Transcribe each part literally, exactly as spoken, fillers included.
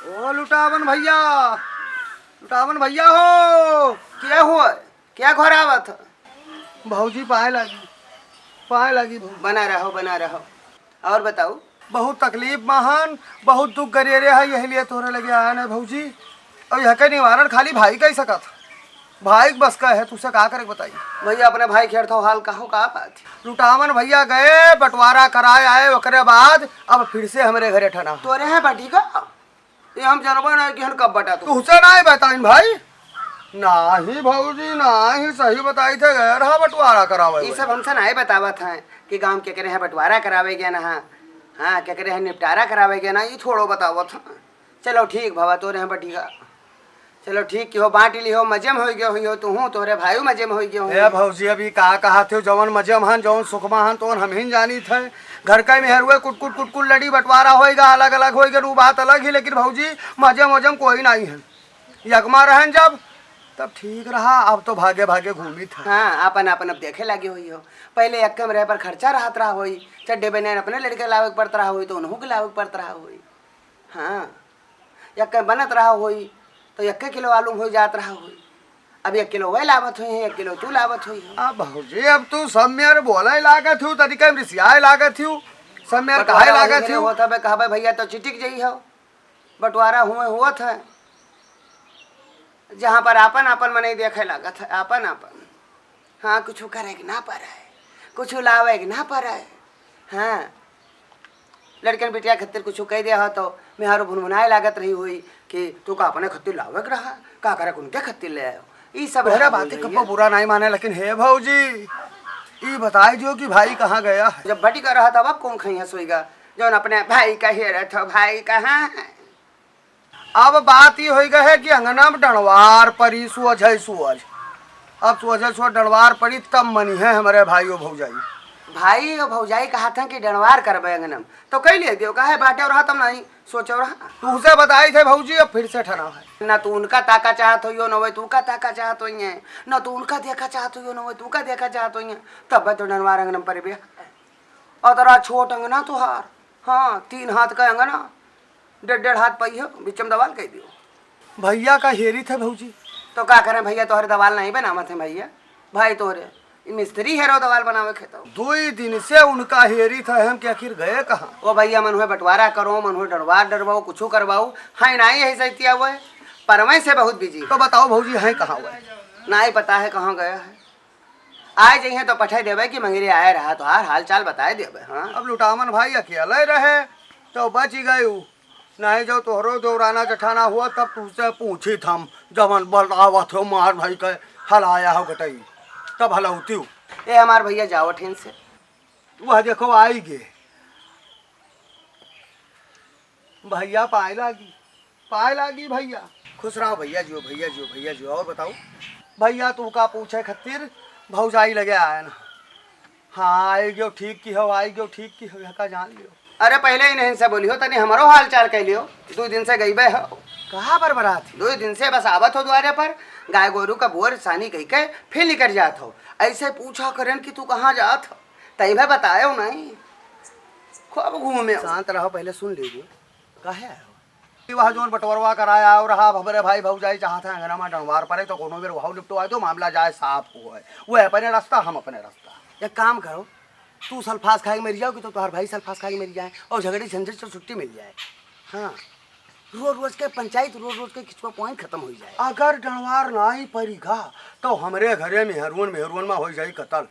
ओ लुटावन भइया, लुटावन भइया हो। क्या हुआ? क्या घोरावत? भौजी पाए लागी, पाए लागी भौजी। बना रहो, बना रहो। और बताओ? बहुत तकलीफ मा हन, बहुत दुख गरेरे है, यही लिए तोहरे लगे आयन है भौजी। और यहके निवारण खाली भाई कइ सकत है। भाई के बस का है, तुसे का करे के बताई? भइया, अपने भाई के हेरथो हाल कहो, का बात? लुटावन भइया गए, बंटवारा कराए आए, ओकरे बाद अब फिर से हमरे घरे ठना। तोरे हैं बटी का? ये हम जनबे नहीं कि हन कब बटा तू। तुहसे नहीं बताइन भाई। नाही भौजी, नाही, सही बताई थे, गए रहा बंटवारा करावे ई हुए। सब हमसे नहीं बतावत हैं कि गांव के करे हैं बंटवारा करावे गया ना, हाँ, के करे हैं निपटारा करावे गया ना, ई थोड़ो बतावत हैं। चलो ठीक भवा, तोरे हैं बटिया। चलो ठीक कि हो, बांट लिहो, मजे में होई गयो होई हो, तू तोरे भाई मजे में होई गयो हो। ए भौजी, अभी का कहा थे, जवन मजे में हन, जवन सुख में हन, तवन हम ही जानी थे। घर का मेहरुए कुटकुट कुटकुट लड़ी बंटवारा होइगा, अलग अलग होइगा, ऊ बात अलग ही, लेकिन भौजी, मजे मजे में कोई नहीं है। यकमा रहन जब, तब ठीक रहा, अब तो भागे भागे घूमी था। हाँ, आपन आपन अब देखे लागे होई हो। पहले यक्के में रहे पर खर्चा रहत रहा होई, चड्डे बनियान अपने लड़के लावे के पड़त रहा होई, तो उन्हों के लावे के पड़त रहा होई। हाँ, यक्के बनत रहा होई, तो यक्के किलो आलू में होई जात रहा होई। अब एक किलो वह लावत होई है, एक किलो तू लावत होई हो। अब भौजी, अब तू सब मेर बोले लागत हूँ, तनिके में रिसियाए लागत हूँ, सब मेर बंटवारा कहे वही लागत मेरे हूँ। होत हवे, कहबे भइया तो चिटिक जई हो। बंटवारा हुए होत है, जहाँ पर आपन आपन मनई देखे लागत है, आपन आपन। हाँ, कुछ करे के ना पड़े, कुछ लावे के ना पड़े। हाँ, लड़कन बिटिया खत्तिर कुछ कह दे हो तो मेहरो भुनभुनाए लागत रही हुई कि तू का अपने खत्तिर लावे के रहा, का करे के उनके खत्तिर ले आयो। ई सब तोहरे रहा बातें हुई कब्बो है। बुरा नहीं माने, लेकिन हे भौजी, ई बताई दियो कि भाई कहाँ गया है? जब बटी का रहा तब अब कौन खइया सोईगा, जौन अपने भाई का हेरत हो, भाई कहाँ है? अब बात ई होई गए है कि अंगना में डंडवार परी सुअझ है सुअझ। अब सुअझ है सुअझ डंडवार परी तब मनी है हमरे भाई ओ भौजाई। भाई ओ भौजाई कहत हैं कि डंडवार करबे अंगना में, तो कई ले दियो, काहे बाटे और तब नहीं सोचो रहा। तुहसे बताई थे भौजी, अब फिर से ठना है। ना तू उनका ताका चाहत होइयो, ना वह तू का ताका चाहत होइए, ना तू उनका देखा चाहत होइयो, ना वह तू का देखा चाहत होइए, तब तो डंडवार अंगना में परबे। अतरा छोट अंगना तुहार, हाँ, तीन हाथ का अंगना, डेढ़ डेढ़ हाथ पाई हो, बीच में दवाल कह दियो। भैया का हेरी थे भौजी। तो का करें भैया, तोहरे दवाल नहीं बनावत हैं भैया, भाई तोहरे ई मिस्त्री हेरो दवाल बनावे खेतो। दुई दिन से उनका हेरी थे हम कि आखिर गए कहाँ। ओ भैया, मन हुए बंटवारा करो, मन हुए डरवार डरवाओ, कुछ करवाओ, है नहीं यही सैतिया हुए, परवे से बहुत बिजी। तो बताओ भौजी, हैं कहाँ हुए? नहीं पता है कहाँ गया है। आए जइहें तो पठे देबे कि मंगरे आए रहा, तोहार हाल चाल बताए देबे। हाँ। अब लुटावन भाई अकेले रहे तो बच गयू, नहीं जो तोहरो देवराना जठाना हुआ तब तुझसे पूछी थम, जवन बतावत हो मार भाई के हलाया हो गटई, तब हलौती हूँ। ए हमार भैया जाओ ठेन से। वह देखो आई गे। भैया पाए लागी, पाए लागी भैया। खुश रहो भैया जियो, भैया जियो, भैया जियो। और बताओ? भैया तू का पूछे खत्तिर भौजाई लगे आए ना। हाँ, आई गयो ठीक की हो, आई गयो ठीक की हो, यह का जान लियो। अरे पहले ही नहीं से बोली हो, तनी हमरो हाल चाल कह लियो। दो दिन से गई बे हो। कहाँ पर बरात? दो दिन से बस आवत हो द्वारे पर, गाय गोरू का बोर सानी कह के फिर निकल जात हो। ऐसे पूछा करन कि तू कहाँ जात हो, तई भे बतायो नहीं। खूब घूमे हो। शांत रहो, पहले सुन लीजिए, काहे आए हो? वह जोन बंटवारवा कराया और रहा, अब हमरे भाई भौजाई चाहत हैं अंगना में डंडवार परे, तो कोनो बेर वहाऊ निपटवाए दो, मामला जाए साफ हो है। वह अपने रास्ता, हम अपने रास्ता। एक काम करो, तू सल्फास खाए के मर जाओ कि तो तुम्हार भाई सल्फास खाए के मर जाए और झगड़े झंझट से छुट्टी मिल जाए। हाँ, रोज रोज के पंचायत, रोज रोज के खिचवा पॉइंट खत्म हो जाए। अगर डंडवार नाई परी गा, तो हमरे घरे मेहरुअन मेहरुअन में हो जाई कतल।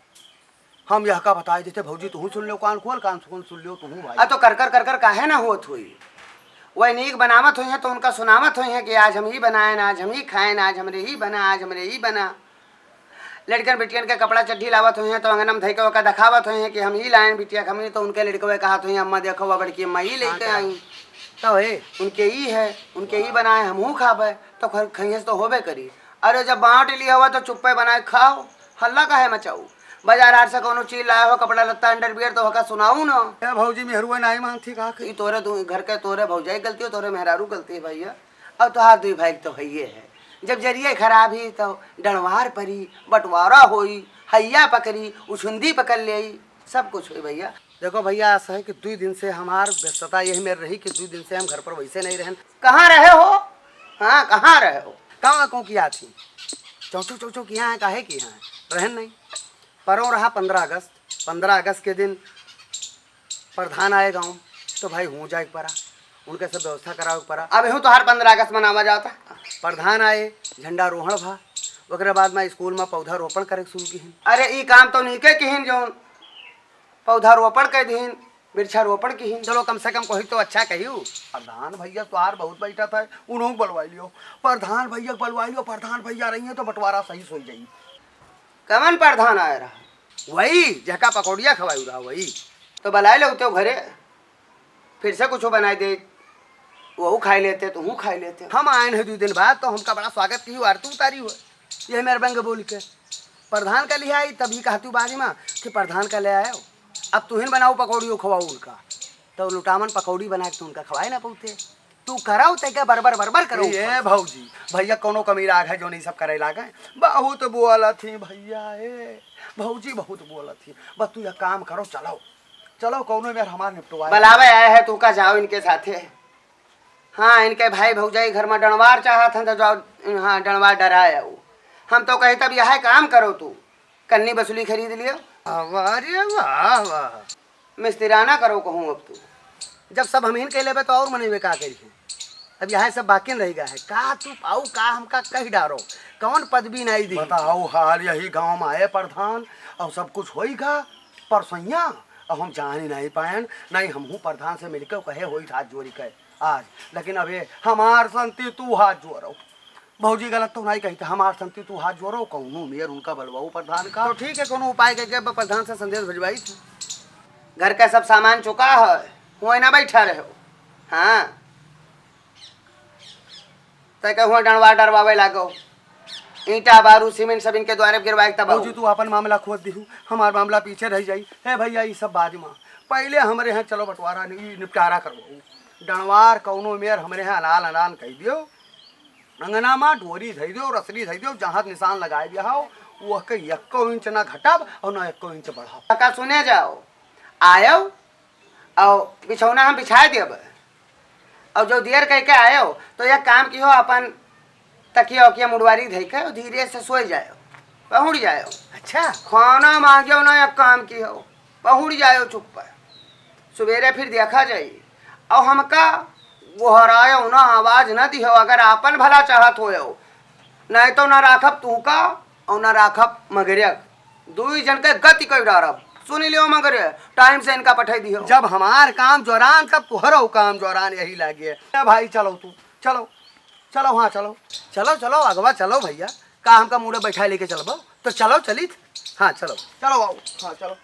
हम यह का बताए देते भौजी, तू सुन लो, कान खोल, कान खोल सुन लो तू भाई। आ तो कर कर कर कर काहे ना होत होई? वह नीक बनावत होई है तो उनका सुनावत होई है कि आज हम ही बनाए ना, आज हम ही खाए ना, आज हमरे ही बना, आज हमरे ही बना। लड़कन बिटियन के कपड़ा चड्ढी लावत होई है तो अंगना में धई के ओका दिखावत होई है कि हम ही लायन बिटिया, हमनी तो उनके लड़कवे कहत होई, अम्मा देखो वह बड़की अम्मा ही लेके आई। तो हे, उनके ई है, उनके ई बनाए, हमहू खाबे, तो ख-, खइहें से तो होबे करी। अरे जब बांट लिया हुआ तो चुप्पे बनाए खाओ, हल्ला काहे मचाऊ? बाजार हाट से कोनो चीज लाए हो, कपड़ा लत्ता, अंडरवियर, तो होका सुनाऊ ना। ए भौजी, मेहरुआ नाई मानती का करी? ई तोरे दू, घर के तोरे भौजाई गलती हो, तोरे मेहरारू गलती है भैया। अब तोहार दुई भाई तो हइये है। जब जरिए खराब ही तो डंडवार परी, बंटवारा होई, हैया पकड़ी, उछुंदी पकड़ लेई, सब कुछ होई भैया। देखो भइया, अस है कि दुइ दिन से हमार व्यस्तता यही मेर रही कि दुइ दिन से हम घर पर वइसे नहीं रहन। कहाँ रहे हो? हाँ, कहाँ रहे हो? कहाँ कहूँ किया थी? चौचो चौचो किया है, काहे किया है? रहन नहीं। परों रहा पन्द्रह अगस्त। पन्द्रह अगस्त के दिन प्रधान आए गाँव, तो भाई हुंवै जाए के परा, उनके सब व्यवस्था करावे के परा। अब एहू तोहार पन्द्रह अगस्त मनावा जाता। प्रधान आए, झंडारोहण भा, ओकरे बाद मा स्कूल मा पौधा रोपण करे के शुरू किहिन। अरे, ई काम तो नीके किहिन, जौन पौधा रोपण कइ दिहिन, वृक्षारोपण किहिन। चलो, कम से कम कोई तो अच्छा कहियो। प्रधान भइया तोहार बहुत बैठत है, उन्हों के बलवाइ लियो। प्रधान भइया के बलवाइ लियो, प्रधान भइया रहिहैं तो बंटवारा सही से होइ जाई। कवन प्रधान आए रहा? वही जेका पकौड़िया खवायू रहा, वही। तो बलाए लेते घरे, फिर से कुछ बनाए दे, वहू खाए लेते, तुहू खाए लेते। हम आएन है दुइ दिन बाद, तो हमका बड़ा स्वागत किहू, आरती उतारी हो, यही मेर बंग बोल के। प्रधान का लिहे आई, तब ई कहतू बारी मा कि प्रधान का ले आयो, अब तुहिन बनाऊ पकौड़ी, खवाऊ उनका। तो लुटामन पकौड़ी बनाए के तू उनका खवाए ना पउते। तू कराओ तैका बरबर बरबर करो। ए भौजी, भइया कौनो कमी राग है जौन ई सब करे लागे? बहुत बोलत ही भइया, ए भौजी बहुत बोलत ही। बस तू एक काम करो, चलो, चलो कौनो मेर हमार निपटवाए। बलावे आए है तू का, जाओ इनके साथे। हाँ, इनके भाई भौजाई घर मा डंडवार चाहत हैं तो जाओ, हाँ, डंडवार डराए आओ। हम तो कही तब यह काम करो तू, कन्नी बसुली खरीद लियो। वाह रे वाह, वाह। मिस्तिराना करो कहूँ अब तू। जब सब हमहिन कइ लेबे तो और मनई में का करिहैं? अब यह सब बाकिन रहि गा है। का तू पाऊ का हमका कहि डारो? कौन पदवी नाई दी? बताओ हाल यही गाँव मा आए प्रधान, और सब कुछ होई गा परसैया, और हम जान ही नाई पाएन, नाई हमहू प्रधान से मिलके कहे होई हाथ जोड़ी के आज, लेकिन अबे हमार संती तू हाथ जोड़ो। भौजी गलत तो नाई कही, हमार संती तू हाथ जोड़ो, कौनो मेर उनका बलवाऊ प्रधान का। तो ठीक है, कौनो उपाय कइके अब प्रधान से संदेश भिजवाई थी। घर का सब सामान चुका है, हुआँ ना बैठा रहो। हाँ, तै के हुआँ डंडवार डरवावे लागो, ईंटा बारू सीमेंट सब इनके द्वारे गिरवाए के तब भौजी तू आपन मामला खोज दिहू, हमार मामला पीछे रहि जाई। हे भइया, ई सब बाद मा, पहिले हमरे यहाँ चलो बंटवारा नि-, ई निपटारा करवाऊ। डंडवार कौनो मेर हमरे यहाँ अलाल अलाल कइ दियो। अंगना मा डोरी धइ दियो, रसरी धइ दियो, जहाँ निसान लगाए दिया हो, वह के एक्को इंच ना घटाब और ना एक्को इंच बढ़ाब। काका सुने जाओ, आयो और बिछौना हम बिछाए देब, और जो दियर कह के आयो तो यह काम किहो, अपन तकिया उकिया मुड़वारी धइ के और धीरे से सोए जायो, पहुड़ जायो। अच्छा। खाना मांगियो ना, यह काम किहो, पहुड़ जायो चुप्पे। सुबेरे फिर देखा जाई। और हमका गोहरायो ना, आवाज ना दिहो, अगर आपन भला चाहत होयो, नहीं तो ना राखब तुहका और ना राखब मगरिया। दुई जन के गति कइ डारब। सुनि लियो मगरे, टाइम से इनका पठाई दिहो। जब हमार काम जोरान, तब तुहरो काम जोरान यही लागे। ए भाई, चलो तू, चलो, चलो, हाँ, चलो। चलो, चलो, अगवा चलो भइया। का हमका मुड़े बैठा लेके चलबो? तो चलो, चलित। हाँ, चलो। चलो आओ। हाँ, चलो।